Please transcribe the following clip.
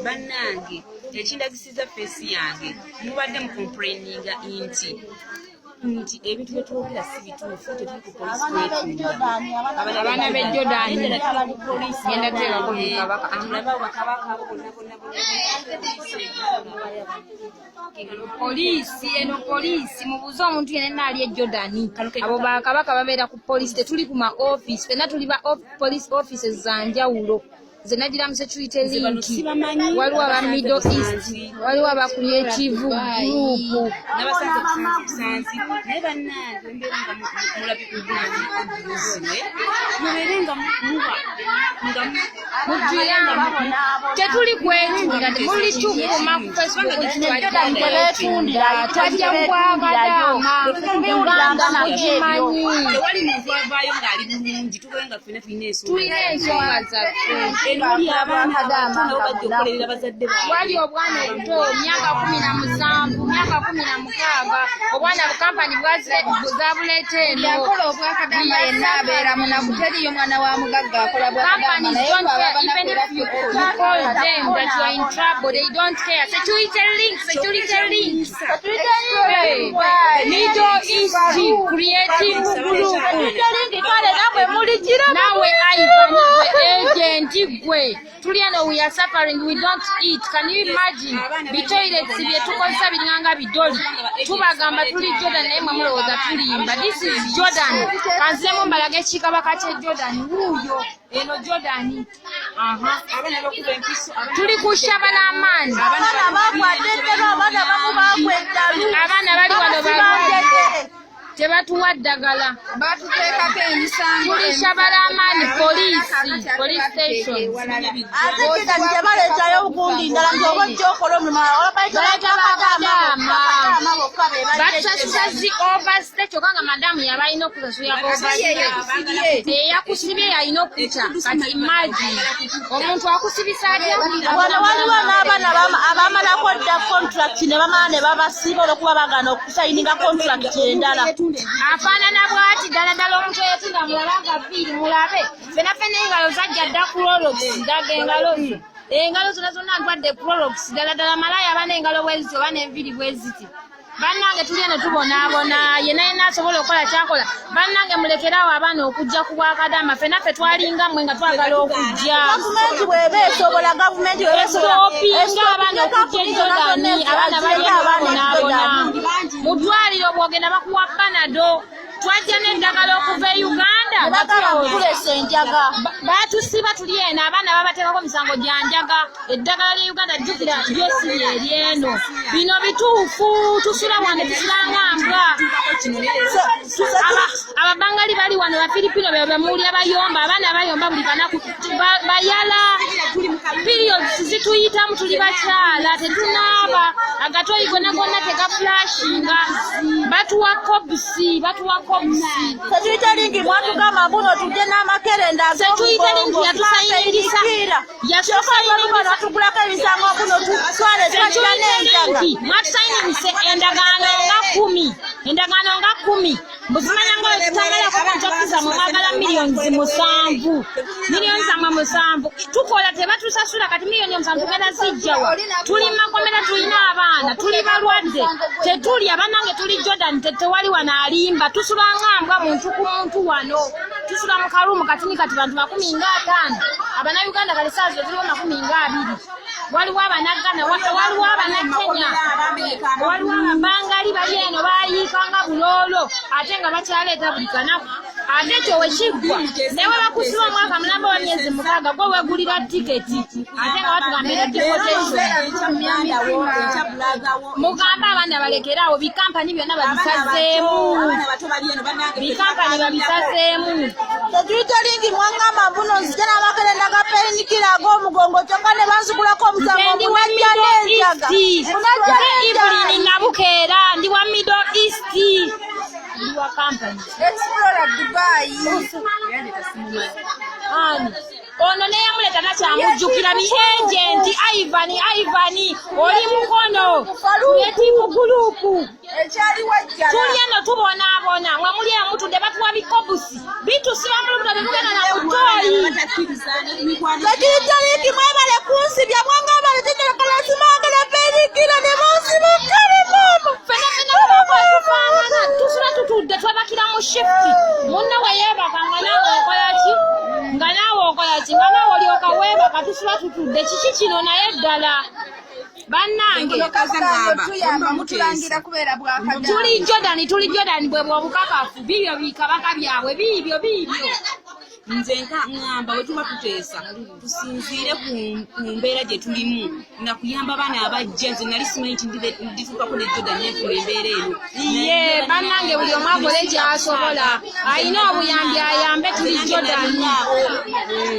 Bannange, ekindagisiza face yange, mubadde mu complaininga nti ebintu byetwogera si bituufu. Tetuli ku polisi kwetunda. Abaana b'e Jordan. Ngenda teekako bikabaka. Tulabe abo bakabaka abo bonna bonna bonna. Poliisi eno, poliisi. Mubuuze omuntu yenna ali e Jordan, abo bakabaka babeera ku poliisi. Tetuli ku ma office, fenna tuli ba police offices za njawulo. Nze nagira mu Security Bano Link. sibamanyi. Waliwo aba Middle East, waliwo aba Creative Group. Nabasanze busanzi busanzi, naye bannange, mbeera nga mulabye kuguzi, mubeere nga muba nga Mutuyambe, tetuli kwetunda, muli tukuma ku Facebook. Tebeetundira. Twajja kwagadaama Uganda, mugimanyi. Tewali muntu avaayo ng'ali bulungi. Tubeere nga ffena tulina ensonga. Tulina ensonga zaffe. Eno oli abaana abato nabo bajja okukolerera bazadde baabwe. Wali obwana obuto, myaka 17, myaka 16, obwana bukampani zabuleeta eno. Yakola obwakadama yenna abeera munaku. Teriyo mwana wa mugagga akola bwakadama. Companies don't care. Even if you call them that you are in trouble, they don't care. Security Link, Security Link. Hey, Middle East Creative Group. Kale namwe muligira. Nawe Ivan, gwe agent, gwe. Tuli eno, we are suffering, we don't eat. Can you imagine? Bitoilets bye tukozesa biringanga bidoli. Tubagamba tuli Jordan, naye mwe mulowooza tulimba. This is Jordan. Kanziremu mbalage ekikabaka ky'e Jordan. Wuuyo. Eno Jordan. Aha. Abaana bakuba empiso, abaana. Tuli ku Shabalamaani. Abaana bagwadde eddalo, abaana bamu bagwa eddalu. Abaana bali wano balwadde. Balwadde. Tebatuwa ddagala. Batuteekako emisango. Tuli Shabalamaani police station. Ate Jordan tebaleetayo bugundi ndala nti oba ojja okola omulimu. Baleeta bakadaama. Bakadaama bokka be bajja. Batusasuza zi overstay, kyokka nga madamu yaba alina okusasulira overstay. Eyakusibye yalina okukya. Kati imagine omuntu akusibisa atya? Wano waliwo n'abaana abamalako dda contract ne bamala ne babasiba olwokuba bagaana okusayininga contract endala. Afaanana bw'ati ddala ddala omuntu eyetunda. Mulabe agaviiri, mulabe fena fena, engalo zajja dda Clorox. Daga engalo zo, engalo zonna zonna ndwadde Clorox. Ddala ddala malaya aba n'engalo bwe ziti oba n'enviiri bwe ziti. Bannange, tuli eno tubonaabona. Yenna yenna asobola okukola kyakola. Bannange, mulekeraawo abaana okujja ku bwakadama. Ffenna ffe twalinga mmwe nga twagala okujja. Gavumenti bw'eba esobola, gavumenti bw'eba esobola, Estopinga abaana okujja e Jordani. Abaana bali eno babonaabona. Mu ddwaliro bw'ogenda bakuwa Panado. Twajja n'eddagala okuva e Uganda. Ne bagamba mukulesa enjaga. Batusiba, tuli eno, abaana babateekako misango gya njaga. Eddagala lya Uganda, jjukira, lyo si lyeryeno. Bino bituufu. Tusula wano, tusula nga mbwa. Ababangali bali wano, Bafilipino be bamuwulira bayomba, abaana bayomba buli kanaku. Bayala periods zituyitamu, tuli bakyala, tetunaaba, agatoyi gonna gonna tegaflashinga. Batuwa kobusi, batuwa kobusi. Security Link mwatugamba mbuno tujje n'amakerenda. Security Link yatusayiningisa. Yatusayiningisa. Natugulako emisango mbuno tutwale, twajja n'enjaga. Security mwatusayiningise endagaano nga 10, endagaano nga 10. Mbuzimanya nga wetutamalako contract zammwe, mwagala miliyoni 7, miliyoni zammwe 7. Tukola tebatusasula. Kati miliyoni 7 tugenda zijjawa? Tuli makomera, tulina abaana, tuli balwadde, tetulya. Bannange, tuli Jordan, tewali wano alimba. Tusula nga mbwa, muntu ku muntu wano. Tusula mu karuumu katini kati, bantu 150 Abannayuganda. Kale saa zino tuliwo 20. Waliwo Abanagana, waliwo Abanakenya, waliwo Ababangali bali eno bayiikanga buloolo, ate nga bakyaleeta buli kanaku. Ate ekyo wekiggwa, naye bakusiba omwaka mulamba wa myezi 6, gwe weegulira tiketi, ate nga batugamba eno deportation. Mugambe abaana balekeraawo. Bikampani byonna babisazeemu, bikampani babisazeemu. Security Link mwaŋŋamba mbuno nzija n'amakerenda ga painkiller ag'omugongo, kyokka ne banzigulako omusango. Nze ndi wa Munajja Middle n'enjaga. East. Munajja Nze n'enjaga. Evelyn Nabukeera, ndi wa Middle East, ndi wa company. Explorer Dubai. Ani ono neyamuleta takyamujjukira. Bi agent Ivan, Ivan oli mukono Creative Group. Ekyali wajjala. Tuli eno tubonaabona, mwe muli eno mutudde. Batuwa bikobusi, bitusiba mu lubuto, tetugenda na butooyi. Security Link, mwebale kunsiba. weebaka nga naawe okola ki, nga naawe okola ki, nga naawe olyoka weebaka. Tusula tutudde. Kiki kino? Naye ddala bannange. Tuyamba, mutulangira kubeera bwakada. Tuli Jordan, tuli Jordan. Bwe bwobukakafu bibyo bikabaka byabwe, biibyo biibyo. Nze nka ŋŋamba, bwe tuba tuteesa, tusinziire ku mbeera gye tulimu nga kuyamba abaana abajja. Nze nali simanyi nti ndituukako ne Jordan nenfuna embeera eno. Ye bannange, buli omu akole kyasobola, alina obuyambi ayambe. Tuli Jordan.